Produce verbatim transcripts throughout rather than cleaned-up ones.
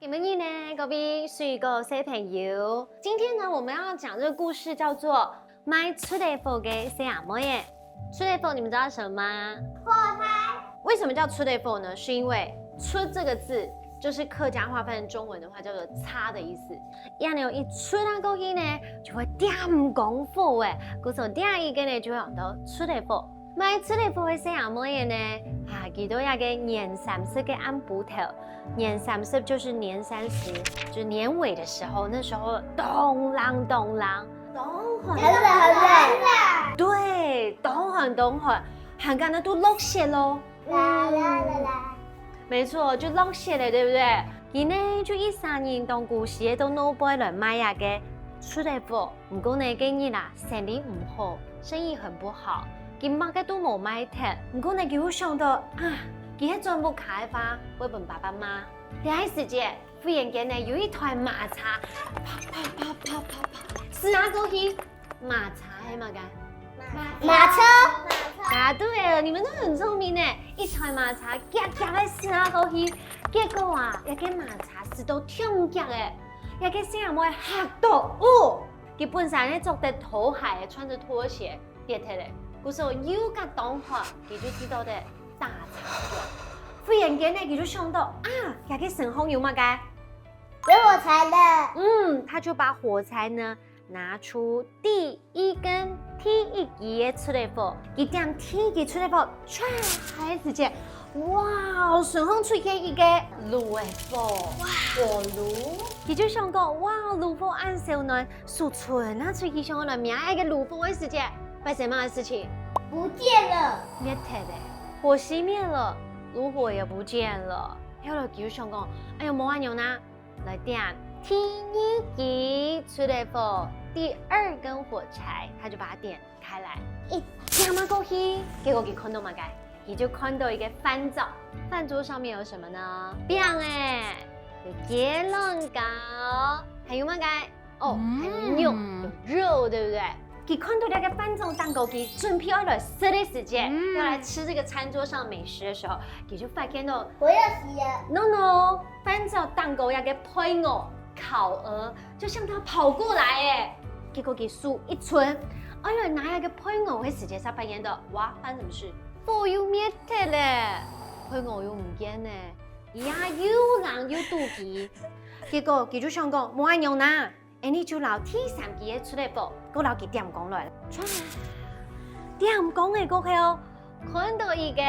你們呢，各位水果小朋友？今天呢，我們要講這個故事叫做《賣出垤火个細阿妹仔》。出垤火，你們知道什麼嗎？火柴。為什麼叫出垤火呢？是因為出這個字就是客家話翻成中文的話叫做插的意思。恁樣一出啊過去呢，就會點光火欸，故所這一個呢就會喊到出垤火。 賣出垤火个細阿妹仔呢，啊，佢到這個年三十个暗晡頭，年三十就是年三十，就年尾的時候，那時候當冷當冷，當寒。很冷很冷。對，當寒當寒，還敢那都落雪咯。啦啦啦啦。沒錯，就落雪了，對不對？佢呢，就一儕人當古時个到外背來賣這個出垤火。 毋過呢，該日啊，生理毋好，生意很不好，佢麼个都無賣忒。毋過呢，佢又想到啊，佢係轉屋下个話，會分爸爸罵。這個時節，忽然間呢，有一台馬車，啪啪啪啪啪啪，駛啊過去。馬車係麼个？馬車。答對了，你們都很聰明呢。一台馬車遽遽个駛啊過去，結果啊，這個馬車駛到忒遽欸，這個細阿妹嚇到，哦！ 佢本身係著得拖鞋，穿著拖鞋，跌忒了。故所又較當寒，佢就知道得打赤腳。忽然間呢，佢就想到啊，這個身項有麼个？有火柴了。嗯，他就把火柴呢拿出第一根、第一支个出垤火，佢點第一支出垤火，唰，个時節， 哇，身項出現一個爐仔火，哇，火爐。佢就想講，哇，爐火恁燒暖，手伸啊出去想愛來摸該個爐火个時節，發生麼个事情？不見了。滅忒了，火熄滅了，爐火也不見了。後來佢就想講，哎喲，無恁樣啦，來點第二支出垤火，第二根火柴，他就把它點 開來，一點啊過去，結果佢看到麼个？佢就看到一個飯桌，飯桌上面有什麼呢？餅仔，有雞卵糕，還有麼个？哦，還有肉，有肉，對不對？佢看到這個飯桌頂高，佢準備要來食个時節，要來吃這個餐桌上美食的時候，佢就發現到，我要死了。No no，飯桌頂高這個配偶、烤鵝， 就向他跑過來欸。結果佢手一伸，愛來拿該個配偶个時節，才發現到，哇，發生什麼事？火又滅忒了，配偶又毋見了，佢啊又冷又肚飢。結果佢就想講，無恁樣啦，恁呢就摎第三支个出垤火，過摎佢點光來。點光了過後， 看到一個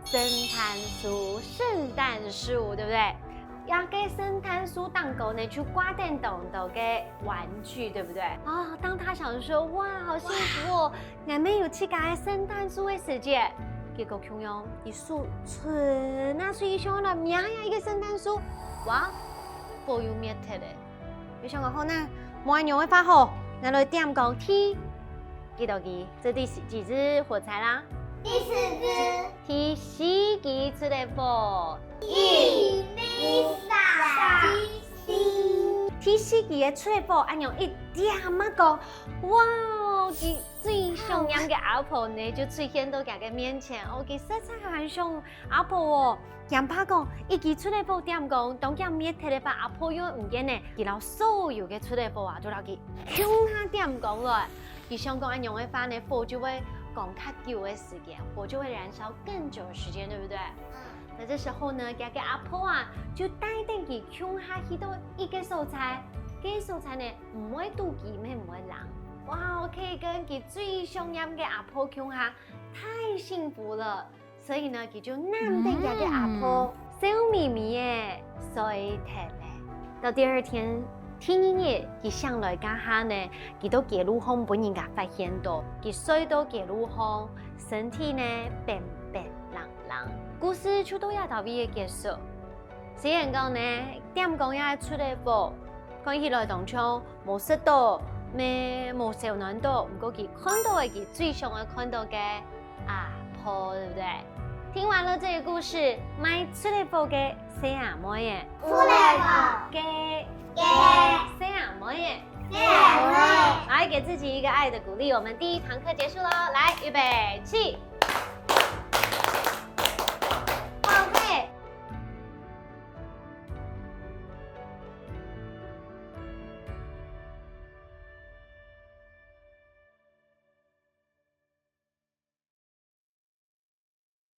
聖誕樹，聖誕樹，對不對？這個聖誕樹頂高呢，就掛等當多个玩具，對不對？啊，當他想說，哇，好幸福哦，𠊎乜有自家个聖誕樹个時節，結果共樣，佢手伸啊伸去想來摸啊一個聖誕樹，哇，火又滅忒了。 佢想講好啦，無恁樣个話好，𠊎來點光第，記到佢，這第幾支火柴啦？第四支。第四支出垤火。一、二、三、四。第四支个出垤火，恁樣一點啊光，哇，佢最想念个阿婆呢，就出現到佢个面前，哦，佢實在還想 阿婆哦，驚怕講一支出垤火點光，當驚滅忒个話，阿婆又毋見呢。佢摎所有个出垤火啊，都摎佢共下點光來。佢想講恁樣个話呢，火就會光較久个時間，火就會燃燒更久的時間，對不對？嗯。那這時候呢，佢个阿婆啊，就帶等佢共下去到一個所在，該所在呢，毋會肚飢，乜毋會冷。哇，可以跟佢最想念个阿婆共下，太幸福了。 所以呢，佢就攬等佢个阿婆，笑瞇瞇仔睡忒了。到第二天，第二日，佢醒來該下呢，佢到街路項分人家發現到，佢睡到街路項，身體呢冰冰冷冷。故事就到這位結束。雖然講呢，點光這出垤火，看起來當像 無食到，乜無燒暖到，毋過佢看到个佢最想愛看到个阿婆，對不對？聽完了這個故事，賣出垤火个細阿妹仔，出垤火个个細阿妹仔，細阿妹仔，來給自己一個愛的鼓勵。我們第一堂課結束囉，來，預備，起！